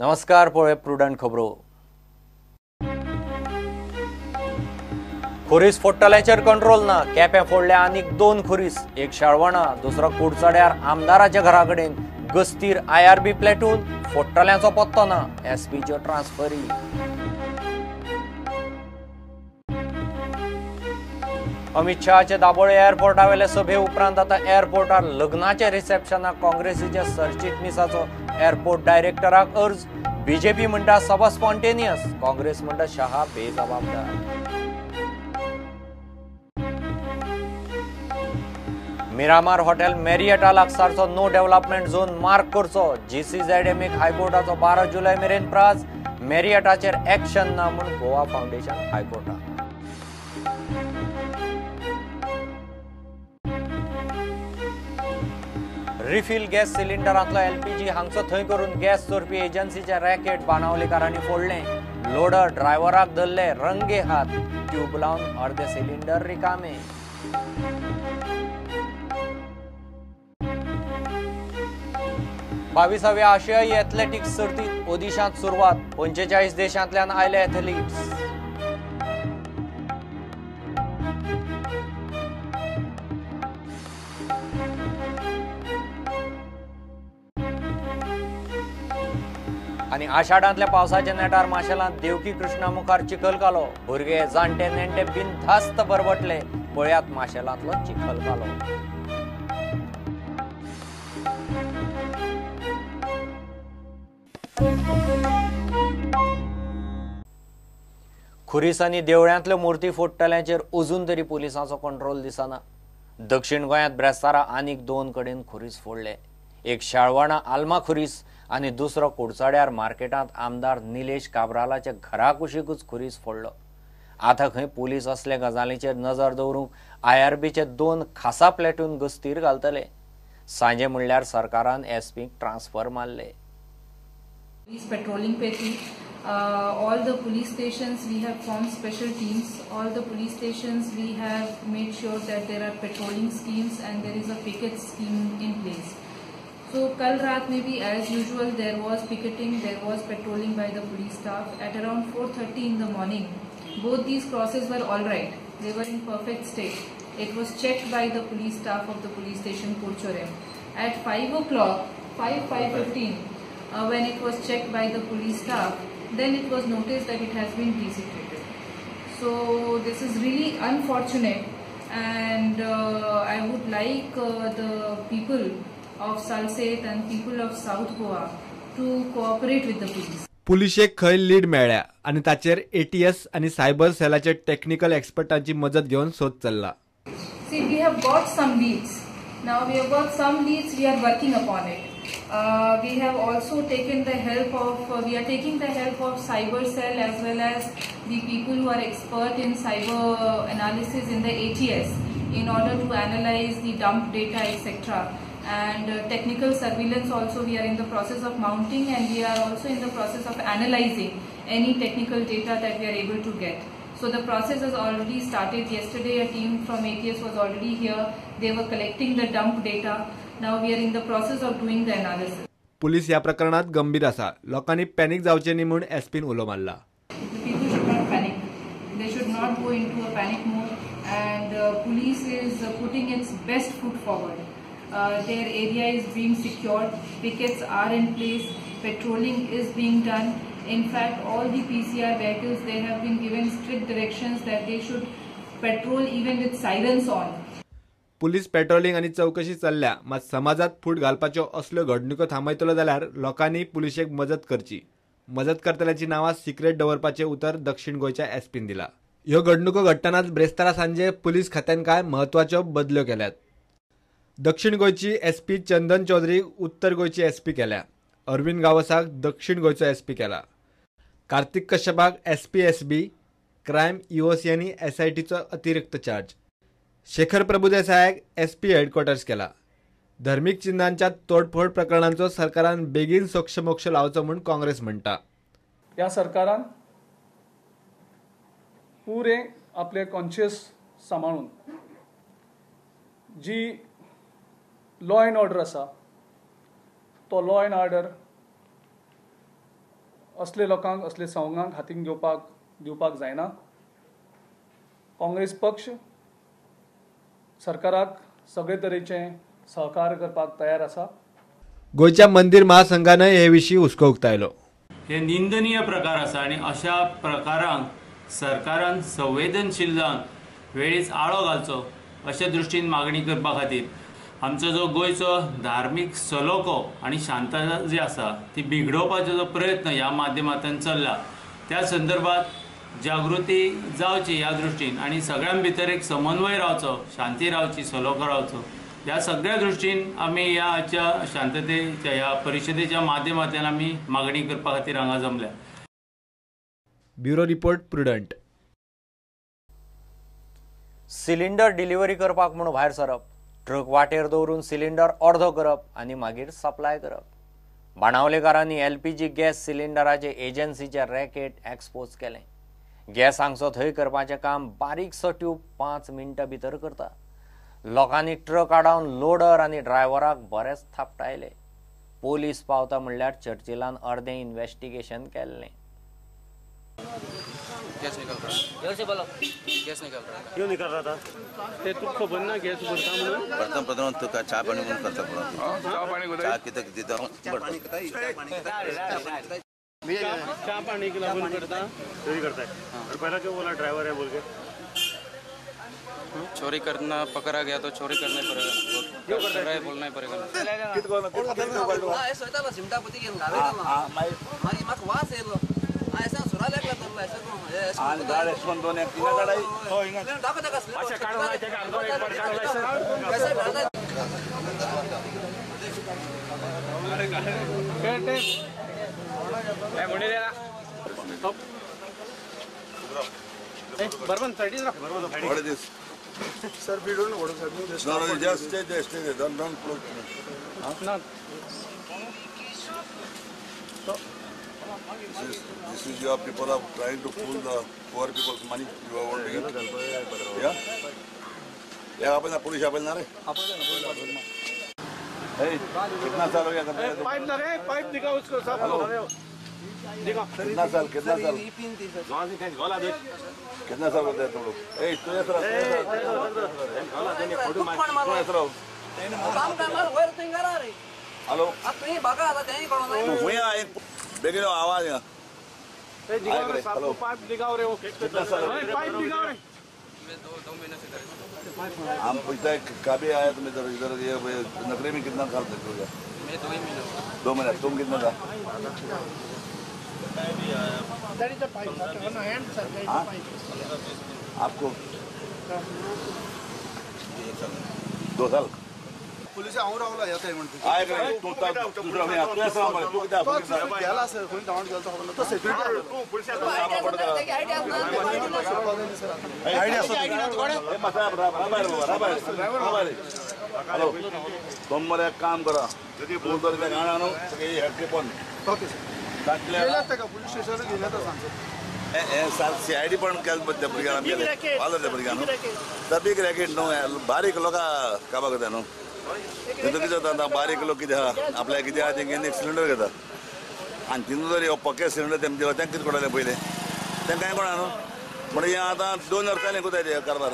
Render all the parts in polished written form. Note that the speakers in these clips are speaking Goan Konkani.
नमस्कार, पळय प्रुडंट खबरो. खुरीस फोडटल्याचेर कंट्रोल ना. केपें फोडल्या आनीक 2 खुरीस, एक शाळवणा, दुसरो कुडचड्यार आमदाराच्या घरा कडेन. गस्तीर IRB platoon, फोडटल्यांचो पत्तो ना. एसपीच्यो ट्रान्सफरी. अमित शहाचे दाबोळे एअरपोर्टावेले सभे उपरांत आतां एअरपोर्टार लग्नाच्या रिसेप्शनाक काँग्रेसीच्या सरचिटणीसाचो एअरपोर्ट डायरेक्टराक अर्ज. बीजेपी म्हणटा सभा स्पॉन्टेनियस, काँग्रेस म्हणटा शहा बेजबाबदार. मिरामार हॉटेल मॅरियटा लागसारचो नो डेव्हलपमेंट झोन मार्क करचो. GCZMA हायकोर्टाचो 12 जुलय मेरेन प्राज. मॅरियटाचेर एक्शन ना म्हूण गोवा फावंडेशन हायकोर्टाक. रिफिल गॅस सिलिंडरांतलो LPG हांगचो थंय करून गॅस चोरपी एजन्सीचें रॅकेट बाणावलेकारांनी फोडलें. लोडर ड्रायव्हराक धरले रंगे हात, ट्यूब लावन अर्दे सिलिंडर रिकामे. 22व्या आशियाई एथलेटिक्स सर्तीत ओदिशांत सुरवात. 45 देशांतल्यान आयले एथलीट्स. आनी आषाढांतल्या पावसाच्या नेटार माशेलांत देवकी कृष्णा मुखार चिखलकालो. भुरगे जाणटे नेणटे बिनधास्त बरबटले. पळयात माशेलांतलो चिखलकालो. खुरीस आनी देवळ्यांतल्यो मुर्ती फोडटल्यांचेर अजून तरी पुलिसांचो कंट्रोल दिसना. दक्षिण गोंयांत ब्रेस्तारा आनीक 2 कडेन खुरीस फोडले. एक शाळवाणा आल्मा खुरीस आनी दुसरो कुडचड्यार मार्केटांत आमदार निलेश काब्रालाच्या घरा कुशीकूच खुरीस फोडलो. आतां खंय पुलीस असले गजालींचेर नजर दवरूंक IRBचे 2 खासा प्लॅटून गस्तीर घालतले. सांजे म्हणल्यार सरकारान एसपीक ट्रान्सफर मारले. पुलीस पेट्रोलिंग पे थी. All the police stations we have formed special teams. All the police stations we have made sure that there are patrolling schemes and there is a picket scheme in place. So कल रात में भी as usual there was picketing, there was patrolling by the police staff. At around 4:30 in the morning, both these crosses were all right. They were in perfect state. It was checked by the police staff of the police station Curchorem. At 5 o'clock, 5:15, when it was checked by the police staff, then it was noticed that it has been desecrated. So this is really unfortunate, and I would like the people of Salcete and people of South Goa to cooperate with the police. पुलिशेक खंय लीड मेळ्ळ्या आनी ताचेर ATS आनी सायबर सेलाचे टेक्निकल एक्सपर्टांची मजत घेवन सोद चल्ला. See, we have got some leads. Now we have got some leads, we are working upon it. We have also taken the help of, we are taking the help of cyber cell as well as the people who are expert in cyber analysis in the ATS in order to analyze the dump data, etc. And technical surveillance also we are in the process of mounting, and we are also in the process of analyzing any technical data that we are able to get. So the process has already started. Yesterday a team from ATS was already here. They were collecting the dump data. Now we are in the process of doing the analysis. Police ह्या प्रकरणात गंभीर आसा. लोकांनी पॅनिक जावचे न्ही म्हूण एसपीन उलो मारला. The people should not panic. They should not go into a panic mode, and police is putting its best foot forward. Their area is being secured, pickets are in place, patrolling is being done. In fact, all the PCR vehicles, they have been given strict directions that they should patrol even with sirens on. Police patrolling आनी चौकशी चल्ल्या, मात समाजात फूट घालपाच्यो असल्यो घडणुको थांबयतलो जाल्यार लोकांनी पुलिशेक मजत करची. मजत करतल्यांची नांवां सिक्रेट दवरपाचें उतर दक्षिण गोंयच्या एसपीन दिला. ह्यो घडणुको घडटनाच ब्रेस्तारा सांजे पुलीस खात्यान कांय म्हत्वाच्यो बदल्यो केल्यात. दक्षिण गोंयची एसपी चंदन चौधरी उत्तर गोंयची एसपी केल्या. अरविंद गावसाक दक्षिण गोंयचो एसपी केला. Kartik कश्यपाक SP SB, crime EOC आनी SITचो अतिरिक्त चार्ज. शेखर प्रभुदेसायाक SP headquarters केला. धर्मीक चिन्हांच्या तोडफोड प्रकरणांचो सरकारान बेगीन सोक्षमोक्ष लावचो म्हूण काँग्रेस म्हणटा. ह्या सरकारान पुरे आपले कॉन्शियस सांबाळून जी लॉ एंड ऑर्डर आसा तो लॉ एंड ऑर्डर असले लोकांक असले संवंगांक हातीन घेवपाक दिवपाक जायना। काँग्रेस पक्ष सरकाराक सगळे तरेचे सहकार्य करपाक तयार आसा। गोंयच्या मंदिर महासंघान हे विशीं हुस्को उक्तायलो। हे निंदनीय प्रकार आसा आनी अशा प्रकारांक सरकारान संवेदनशील जावन वेळीच आळो घालचो अशे दृश्टीन मागणी करपा खातीर आमचो जो गोंयचो धार्मीक सलोखो आनी शांतता जी आसा ती बिगडोवपाचो जो प्रयत्न ह्या माध्यमांतल्यान चल्ला त्या संदर्भात जागृती जावची ह्या दृश्टीन आनी सगळ्यां भितर एक समन्वय रावचो, शांती रावची, सलोखो रावचो ह्या सगळ्या दृश्टीन आमी ह्या आजच्या शांततेच्या ह्या परिशदेच्या माध्यमांतल्यान आमी मागणी करपा खातीर हांगा जमल्या। Bureau report, Prudent. Cylinder delivery करपाक म्हूण भायर सरप, ट्रक वाटेर दवरून सिलिंडर अर्दो करप आनी मागीर सप्लाय करप। बाणावलेकारांनी एलपीजी गॅस सिलिंडराचे एजन्सीचे रॅकेट एक्सपोज केलें। गॅस हांगसो थंय करपाचें काम बारीकसो ट्यूब 5 मिनटां भितर करता। लोकांनी ट्रक आडावन लोडर आनी ड्रायव्हराक बरेच थापटायले। पोलीस पावता म्हणल्यार चर्चिलान अर्दें इन्वेस्टिगेशन केल्लें। गैस निकल रहा है, जोर से बोलो, गैस निकल रहा है। क्यों निकल रहा था? ते तू खबर ना गैस भरता म्हणून प्रथम प्रथम तो का चाय पानी म्हणून करता पडतो। चाय पाणी चाय किती देता चाय पानी के लागून करता चोरी करता है। और पहला क्यों बोला ड्राइवर है बोल के? चोरी करना पकड़ा गया तो चोरी करना ही पड़ेगा, क्यों कर रहा है बोलना ही पड़ेगा। What is this? Sir, we don't know what is happening. No, no, just stay there, stay there. Don't close. Huh? No. This is your people are trying to fool the poor people's money. You are wanting it. Yeah? Yeah, आपन पुलिस आपन ना रे? Hey, कितना साल हो गया? पाइप लगे, पाइप दिखाओ उसको सब। कितना साल? कितना साल? कितना साल होता है तुम लोग? ए, तू ऐसा रहो, तू ऐसा रहो। हेलो। तू हुई एक बेगिनो आवाज यहाँ। दिखाओ पाइप दिखाओ रे वो। कितना साल? पाइप दिखाओ रे। मैं दो महीने से कर। हम पूछता है कभी आया तुम इधर इधर ये नौकरी में कितना साल तक हो गया? मैं 2 ही महीने। 2 महीने। तुम कितना था? आपको 2 साल। पुलिस हांव रावला येता म्हणटा गेला सर, खंय धांवट गेलो तो खबर ना। तो सेक्युरिटी हॅलो, तुम मरे एक काम करा, ओके सर, गेल्यात ताका पुलीस स्टेशनार गेल्यात सांगता। सीआयडी पण केलं त्या भुरग्यांक आमगेले त्या भुरग्यांक न्हू बीग रॅकेट न्हू, बारीक लोकां काबार करता न्हू। तितून कितें जाता आतां बारीक लोक कितें आहा आपल्याक कितें आहा तेंगे एक सिलिंडर घेता आनी तितून जर हो पक्के सिलिंडर तेमचे दिलो तेंकां कितें कळटलें पयलें, तेंकां कांय कळना न्हू। म्हणून हें आतां 2 वर्सां जालीं कोताय ते कारभार।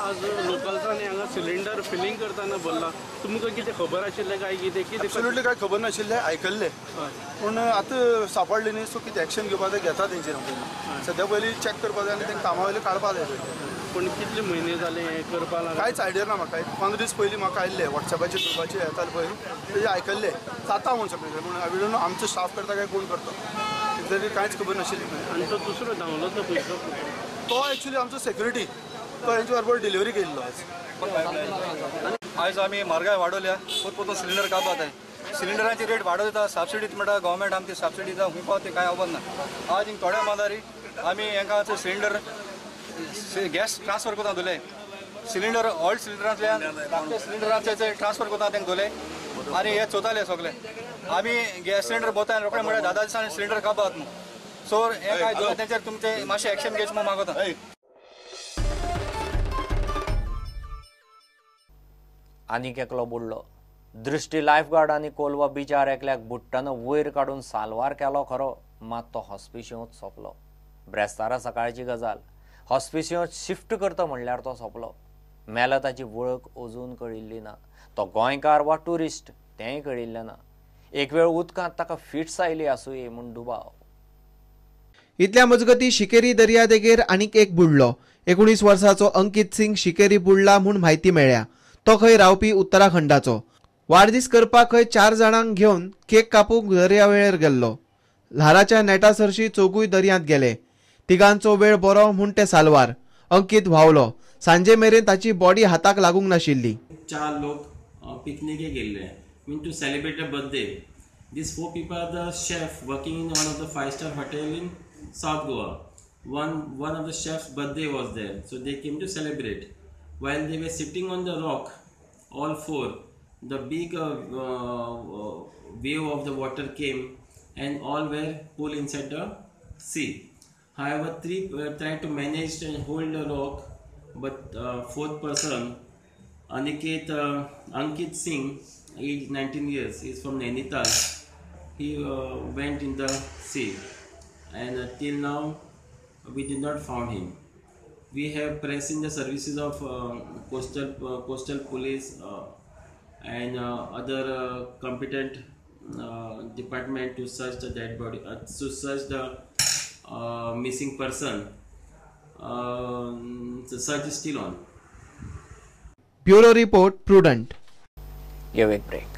आज लोकल्सांनी हांगा सिलिंडर फिलींग करतना भरला, तुमकां कितें खबर आशिल्लें काय कितें? कितें एब्सोल्युटली कांय खबर नाशिल्लें, आयकल्लें पूण आतां सापडलें न्ही, सो कितें एक्शन घेवपाक जाय घेता तेंचेर। सद्या पयलीं चॅक करपाक जाय आनी तेंकां कामा वयले काडपाक जाय। पूण कितले म्हयने जाले हें करपाक लागून? कांयच आयडिया ना म्हाका। 15 दीस पयलीं म्हाका आयिल्लें वॉट्सॅपाचेर ग्रुपाचेर येतालें पळय, तेजें आयकल्लें जाता म्हूण सगळें, पूण I don't know आमचो स्टाफ करता काय कोण करता एक्झॅक्टली कांयच खबर नाशिल्ली। आनी तो दुसरो धांवलो तो पयसो तो एक्चुअली आमचो सेक्युरिटी तो हेंचे बरोबर डिलिव्हरी केल्लो। आज आयज आमी म्हारगाय वाडोवल्या, पोत सिलिंडर काबात आहे, सिलिंडराची रेट वाडयता, सबसिडी म्हणटा गव्हर्मेंट आमची सबसिडी दिता, खंय पावता कांय खबर ना। आज हिंग थोड्या मादारी आमी हेंकां सिलिंडर गॅस ट्रान्सफर करता धुले, सिलिंडर ऑल्ड सिलिंडरांतल्यान धाकटे सिलिंडरांचे ट्रान्सफर करता तांकां धुले आनी हे चोयताले सगळे। आमी गॅस सिलिंडर भरता रोखडे म्हळ्यार 10 दिसांनी सिलिंडर काबात न्हू। सो हें काय तेंचेर तुमचें मातशें एक्शन घेवचें म्हूण मागता। आनीक एकलो बुडलो। दृश्टी लायफगार्ड आनी कोलवा बिचार एकल्याक बुडटना वयर काडून साल्वार केलो खरो, मात तो हॉस्पिशियोंत सोंपलो. ब्रेस्तारा सकाळची गजाल. हॉस्पिशियोंत शिफ्ट करता म्हणल्यार तो सोंपलो. मेला ताची वळख अजून कळिल्ली ना. तो गोंयकार वा ट्युरिस्ट तेंय कळिल्लें ना. एक वेळ उदकांत ताका फिट्स आयली आसुये म्हूण दुबाव. इतल्या मजगती शिकेरी दर्यादेगेर आनीक एक बुडलो. 19 वर्साचो अंकित सिंग शिकेरी बुडला म्हूण म्हायती मेळ्ळ्या. तो खंय रावपी उत्तराखंडाचो. वाडदीस करपाक खंय 4 जाणांक घेवन केक कापूंक दर्यावेळेर गेल्लो. ल्हाराच्या नेटा सरशी चौगूय दर्यांत गेले. तिगांचो वेळ बरो म्हूण ते साल्वार. अंकित व्हांवलो. सांजे मेरेन ताची बॉडी हाताक लागूंक नाशिल्ली. 4 लोक पिकनिके गेल्ले, mean to celebrate a birthday. These 4 people are the chef working in one of the 5-star hotel in South Goa. One of the chef's birthday was there, so they came to celebrate. While they were sitting on the rock, all 4, the big wave of the water came and all were pulled inside the sea. However, 3 tried to manage and hold the rock, but 4th person, Ankit Singh, age 19 years, is from Nainital. He went in the sea, and till now we did not found him. We have pressed in the services of coastal police and other competent department to search the dead body, to search the missing person. The search is still on. Bureau report, Prudent. Give a break.